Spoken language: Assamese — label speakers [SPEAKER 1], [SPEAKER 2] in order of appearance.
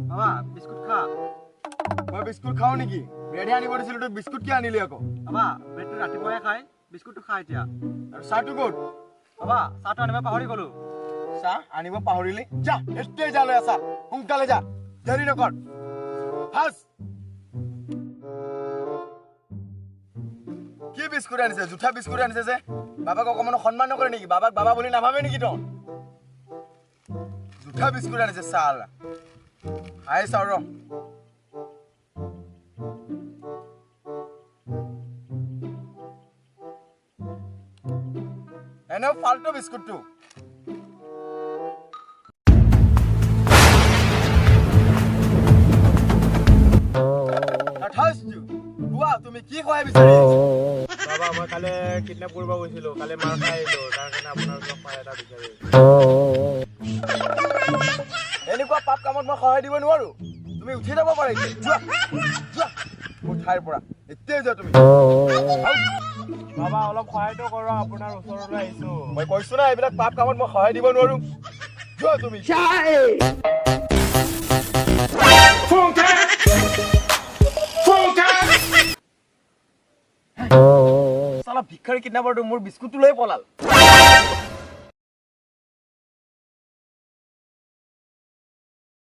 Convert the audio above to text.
[SPEAKER 1] বাবা, বিস্কুট খা।
[SPEAKER 2] মই বিস্কুট খাওঁ নেকি? ব্ৰেডহে আনিব দিছিলো, তই বিস্কুট কিয় আনিলি আকৌ?
[SPEAKER 1] বাবা, ব্ৰেডটো ৰাতিপুৱাহে খাই, বিস্কুটটো খা এতিয়া।
[SPEAKER 2] আৰু চাহটো ক'ত?
[SPEAKER 1] বাবা, চাহটো আনিব পাহৰি গলো।
[SPEAKER 2] চাহ আনিব পাহৰিলি? যা, এতিয়াই যা, লৈ আছা, সোনকালে যা, দেৰি নকৰ। ফাষ্ট। কি বিস্কুট আনিছে? জুঠা বিস্কুট আনিছে যে। বাবাক অকণমানো সন্মান নকৰে নেকি? বাবাক বাবা বুলি নাভাবে নেকি তই? জুঠা বিস্কুট আনিছে চাল। খাই চাওঁ ৰ। এনেও ফাল্টু বিস্কুটটো। তথাস্তু, কোৱা, তুমি কি সহায় বিচাৰি আহিছা?
[SPEAKER 3] বাবা, মই কালি কিডনেপ কৰিব গৈছিলো, কালি মাৰ খাই আহিলো, তাৰ কাৰণে আপোনাৰ ওচৰত সহায় এটা বিচাৰি আহিছো।
[SPEAKER 2] এনেকুৱা পাপ কামত মই সহায় দিব নোৱাৰো। তুমি উঠি যাব পাৰা এতিয়া। যোৱা, যোৱা মোৰ ঠাইৰ পৰা, এতিয়াই যোৱা তুমি।
[SPEAKER 3] বাবা, অলপ সহায়টো কৰক, আপোনাৰ ওচৰলৈ আহিছো।
[SPEAKER 2] মই কৈছো না, এইবিলাক পাপ কামত মই সহায় দিব নোৱাৰো। যোৱা তুমি। চালা ভিক্ষাৰী কিডনাপাৰটো মোৰ বিস্কুটটো লৈ পলাল।